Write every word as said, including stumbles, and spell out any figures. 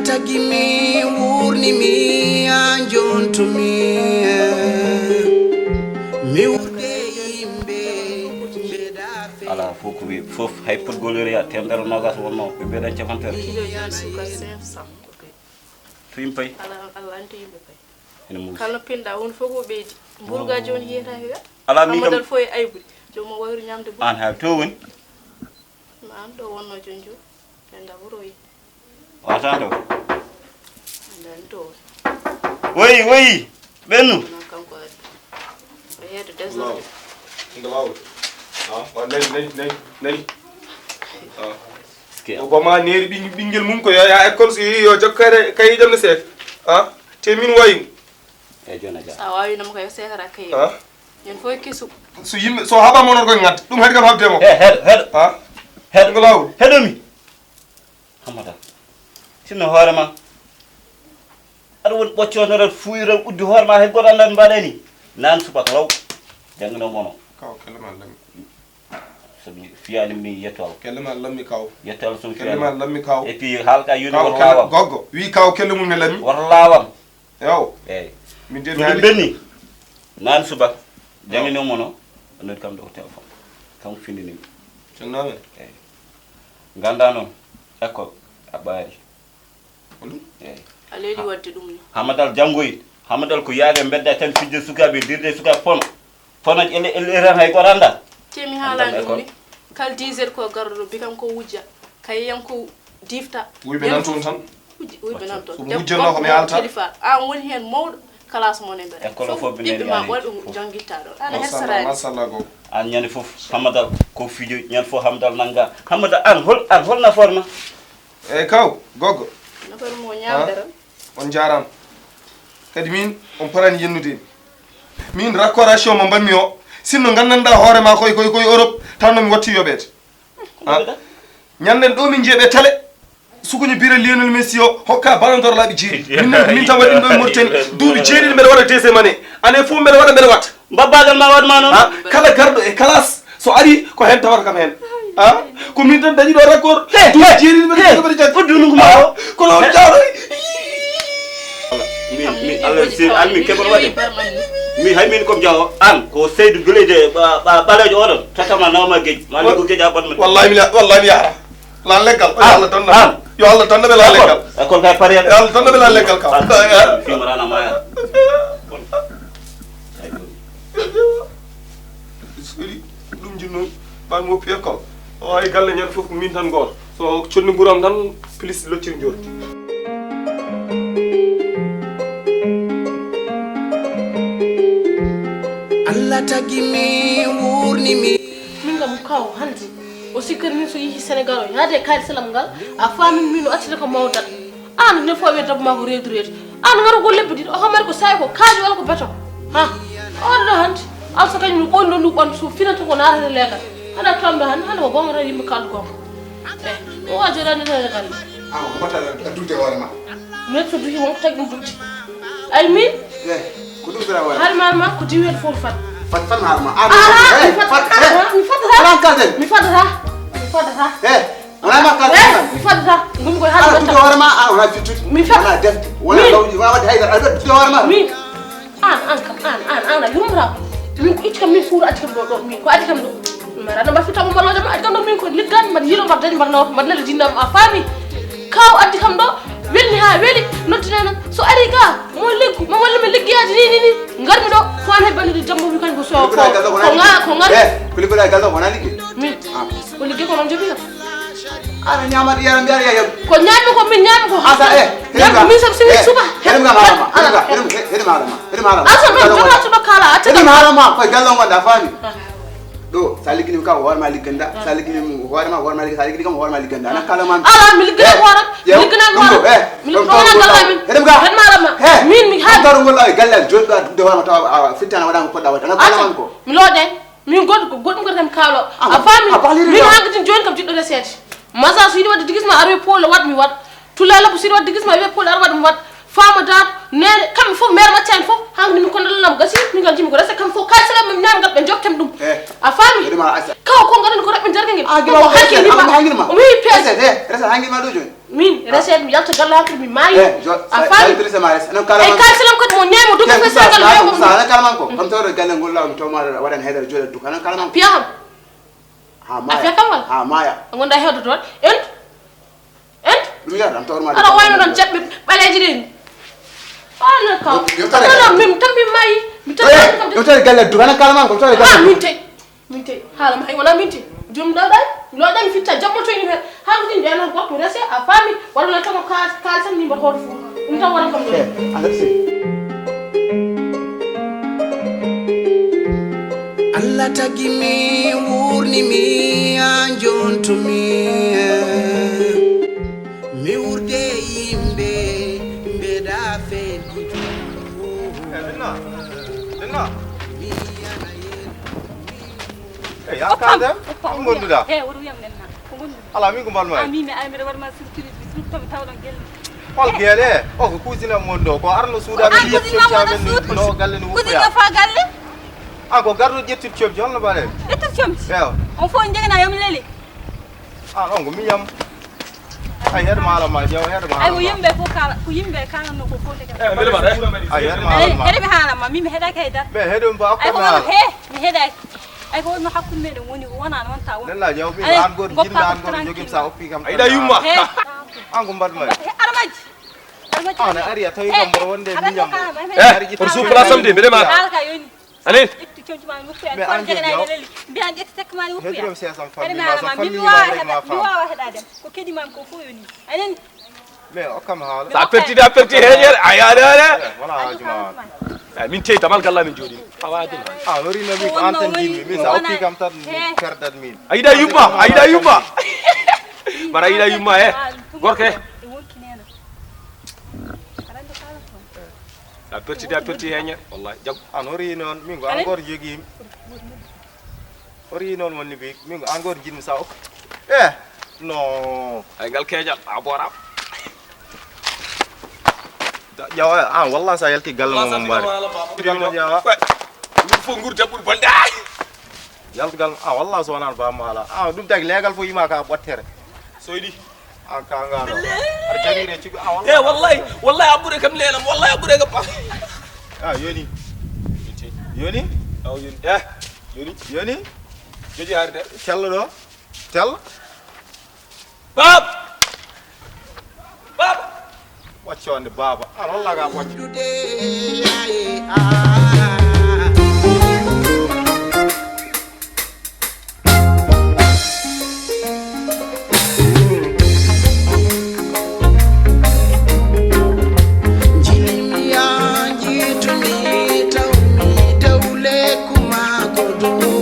Tagi mi wurni mi a jontumi mi wurde yimɓe. Ala fof ko wi fof hay podgol reya temedere nogas wonno ɓe mbiɗan capantere. Kilo jan suka cinq cents. To yimɓe pay. Ala ala anto yimɓe pay. Ene muusi. Kala pinɗa won fof ko ɓeydi. Mburga joni yiyata heya. Ala mi kam. Amadal fof e aybude. Jomo wayru ñamde bu. An ha to woni. Ma an ɗo wonno joni joni. Penda wuro yi. Wata ɗo. Ndan to. Woyi woyi. Ɓennu. Non kanko ari. O yeedo désordre. Nde laawol. Ah, wa nani nani nani nani. Ah. Ske. O bama neeri ɓing- ɓingel mum ko yo ya école so yeehi yo jokk kare kay jam ne seek. Ah, te min wayi. E jona ja. Sa wawi nam ko yo seekara kay. Ah. Ñen fof e kesu. So yimɓe so haɓama onon koye ngadda ɗum haɗi kam haɓde mo. He heɗo heɗo. Ah. Heɗo. Ngo laawol. Heɗomi. Hamata. Sinno hoore ma. Aɗa woni ɓoccotoral fuuyiral uddi hoore ma hay goto anndan mbaɗani. Nan subaka law. Jangno mono. Kaw kelle ma lammi. So mi fiyani mi yetto Allah. Kelle ma lammi kaw. Yetto Allah so mi fiyani. Kelle ma lammi kaw. Et puis haalka yoni wor lawam. Goggo wi kaw kelle mum ne lammi. Wor lawam. Ew. Eyyi. Min de mi haali. Benni. Nan subaka. Jangino mono. Annoɗi kam ɗo ko téléphone. Kam findini. Cennaaɓe. Eyyi. Ganda noon. École. A ɓaari. Ko ɗum? Eyyi. A leeli waɗde ɗum ni. Hamadal janngoyi. Hamadal ko yaade mbedda tan fijde sukaaɓe, dirde sukaaɓe pono. Pono ele ele ren hay goto annda. Te mi haalani ɗum ni. Kala dix heures ko garɗo ɗo bikam ko wujja. Kay yan ko difta. Wuyɓe nan toon tan. Wujji wuyɓe nan toon. Somo wujjanno ko mi haalta. Kalifa an woni heen mawɗo. Classe mon e mbere. École fof ɓiɓɓe ma ɓoy ɗum jangitta ɗo ana hersarani. Machallah gogo. An ñande fof hamadal ko fijo ñande fof hamadal nanga hamadal an hol an hol nafoore ma. Eyyi kaw goggo. Nafoore mo ñamde tan. On jarama. Kadi min on parani yennude min. Min racoration mo mbanmi o sinno gandanɗa hoore ma koye koye koye Europe tan nomi watti yoɓede. Ñanden ɗo min jeeɓe télé. Sukuñu biro Lionel Messi o hokka ballon d'or laaɓi jeeɗi min noon ko min tan waɗi ɗum ɗo e Mauritanie duuɓi jeeɗiɗi mbeɗa waɗa deuxième année année fof mbeɗa waɗa mbeɗa watta. Mbabbagal ma waɗ ma noon. Ha kala garɗo e classe so ari ko heen tawata kam heen. Ha ko min tan dañi ɗo record duuɓi jeeɗiɗi mbeɗa jogori jaggi uddu nungu ma o kono on jaaroy. Min min Allah sir an min keɓon waɗe min hay min kom jawo an ko Seydou Guléde ɓaleejo oɗon tatama nawma geƴ ma liggo geƴa batma. Wallahi mi wallahi mi yaara. Lan leggal. Yo Allah tan naɓe. Yo Allah tan naɓe lan leggal. École kay pariya. Yo Allah tan naɓe lan leggal kam. Fimrana maya. Sori ɗum jinno ɓan woppi école. O ay galle ñan fof ko min tan goto so conni nguram tan plus loccir jordi. Allah tagi mi wurni mi. Min kam kaw hande. O sikkata min so yehi Sénégal o yaade e kayit salam ngal a faami min o accata ko mawdat. An ne fo wiya dabbo ma ko reedu reedu an ngara ko lebbi ɗiɗi o hammari ko sawi ko kaaji walla ko beto. Ha on ɗo hande alsa kañum no ɓoyno ndu ɓandu so finata ko naatata leegal. Hana tamɗo hande hande ko gonga tan yimɓe kaldu gonga. E o wajoɗani tan leegal. An ko mbatta addude hoore ma. Min so duhi won ko tagi ɗum duɗi. Ay min. Ko ɗum dara wala. Har mar ma ko diwel fof fat. Fat fat har ma. Ah, mi fat. Mi fat. Mi fat. Mi fat. Eh, wala ma ka. Mi fat. Ngum ko har ma. Hoore ma an wala fitu. Mi fat. Wala defte. Wala lawji wala wadde haydara. Aɗa fitu hoore ma. Mi. An an kam an an an a yumra. Min ko itti kam min fuura atti kam ɗo ɗo min ko atti kam ɗo. Mara no mbaɗ fitama mbaɗ wajama atti kam ɗo min ko liggan mbaɗ yilo mbaɗ dañ mbaɗ naw mbaɗ nala dinna a faami. Kaw addi kam ɗo welni ha weli noddi nana so ari ga mo leggu mo walla mi liggiyaji ni ni ni ngarmi ɗo fo an hay bannde dambo mi kañ ko so ko ko nga ko ngar. Ko liggoɗa e galle o wona ligge. Min ko ligge ko noon jogi kam. Aɗa ñamat yara mbiyaɗa yaya. Ko ñaami ko min ñaami ko asa e ñaami ko min sam simi suba. Heɗum gam harama heɗum gam heɗum heɗum harama heɗum harama. Asa ɗum joma suba kala a heɗum harama koye galle o gonɗa faami. Ɗo sa ligginima kam hoorema ligganda sa ligginima hoorema hoorema ligga sa liggini kam hoorema ligganda ana kala man. Ala mi liggina ko hoore mi liggina ko hoore mi liggina ko hoore galle min heɗum gam heɗum harama min mi haɗi garu ngol awi galle joni ɗo addude hoorema tawa a fittana waɗama ko poɗɗa waɗde ana kala man ko mi loode. Min goɗɗo ko goɗɗum ko tan kaalo a faami min hankadi joni kam jiɗɗo resede masa so yiɗi wadde digisma aroy pole waɗ mi waɗ tulla labbo so yiɗi wadde digisma wiye pole ara waɗ mi waɗ faama daat nene kamɓe fof mere maccani fof hankadi min kono lallam gasi min kam jimi ko rese kam fof kay saga min ñamgal ɓe jokkem ɗum a faami kaw ko gaɗani ko raɓɓe jarga ngel ko hakkilima omi wi pes resa hankilima ɗo joni. Min, rese mi yalta galle hakkil mi maayi. Eh, jo, a faami? Sa, sa, sa, ma rese. Anan kala. Ay, man. Kal salam kat mo ñaamo du ko sa gal mo. Sa, anan kala man ko. Kam tawre galle ngol law mi tawma waɗan hedere jole du. Anan kala man ko. Piya kam. Ha maya. A fiya kam wala? Ha maya. Ngonda hewdo toon. En? En? Ɗum yar am tawre ma. Ala wayno ɗon jaɓɓe ɓaleeji ɗin. Ala kam. Yo tare. Ala min tambi maayi. Mi tambi kam. Yo tare galle du. Anan kala man ko tare galle. Ah, min te. Min te, haala ma hay wona min te. Joom ɗo ɗay, lo ɗay mi fitta jammo to yimɓe. Haa ko din jano goɗɗo rese a faami, wala na tama ka ka san ni ba hor fu. Ɗum tan wona kam ɗo. Eh, ala se. Allah tagi mi wurni mi an jontumi. Mi wurde yimɓe mbeɗa fedi. Eh, Linna, Linna. Mi yana yen. Eyi, an ka ndem? Ko ngonduɗa? He, woto wiyam nen na. Ko ngonduɗa? Ala, min ko mbalma. A, min mi ari mbeɗa waɗma surprise, mi surtomi tawɗon gelle. Hol gelle? O ko cousine am woni ɗo. Ko arno suudu amen, ƴettu cofci amen, no galle no wuppoya. Cousine fa galle? An ko garɗo ƴettude cofci, holno mbaɗen? Ƴettude cofci? Ewa. On fof jegana yomi leli. An on ko miñam. Ay, heɗo maalo ma, ƴeew, heɗo maalo ma. Ay, ko yimɓe fof kala, ko yimɓe kalanno ko fof ndeke. Eh, mbeɗa mbaɗa, eh. Ay, heɗo maalo ma. Heɗo mi haala ma, min mi heɗaki hay dara. Mais heɗo mba okka. Ay, ko he, mi heɗaki. Ay, ko wonno hakkunde meɗen woni, ko wona noon ta won. Nella ƴeew, min an goto jinmi, an goto jogim sa oppi kam. Ayda yumma. He. An ko mbaɗ ma. Armaji. Armaji. An a ari a tawi kam mboɗo wonde miñam. Eh, on suuf place am de, mbeɗa ma. Haala ka yoni. Allez. Ƴettu cofci ma mi woppu en. Mais an jogii o. Mbiyan ƴettu tekka ma mi woppu en. Heɗiɗo sesam fammi ma, so fammi ma rek ma fam. Mi wawa heɗade. Ko kedi ma ko fof yoni. Anen. Mais okkam haala. Sa perti da perti heñere. Ay, ay, ay, ay. Wala haaju ma. Ay, min tey damal galla min jooɗi. Awa de. Ah, no rino mi ko an tan jinmi. Min sa oppi kam tan perdat min. Ayda yumma, ayda yumma. Bara ayda yumma, eh. Gorke. A perti da perti heñere. Wallahi. Jag. An hori noon, min ko an goto jogii. Hori noon wonni bi, min ko an goto jinmi sa okka. Eh, no. Ay, ngal keejal, a boora. Jawa, ah, wallahi sa yalti galle mo mo mbaɗa. Galle mo jawa. Ɗum fof nguur jaɓɓude bonde. Yalti galle, ah, wallahi so wonano ba mo ala. Ah, ɗum tagi legal fof yima ka ɓottere. So yiɗi. An ka ngano. Aɗa jarire cuɓi. Ah, wallahi. Eh, wallahi, wallahi a ɓure kam lelam, wallahi a ɓure kam. Ah, yoni. Yoni? Aw yoni. Eh, yoni. Yoni? Joji harde. Tello ɗo. Tello. Bab! Bab! Wacco ande baba. Ah, wallahi ka wacco. Jinmi yaa njiitumi tawmi dawle kuma ko dow.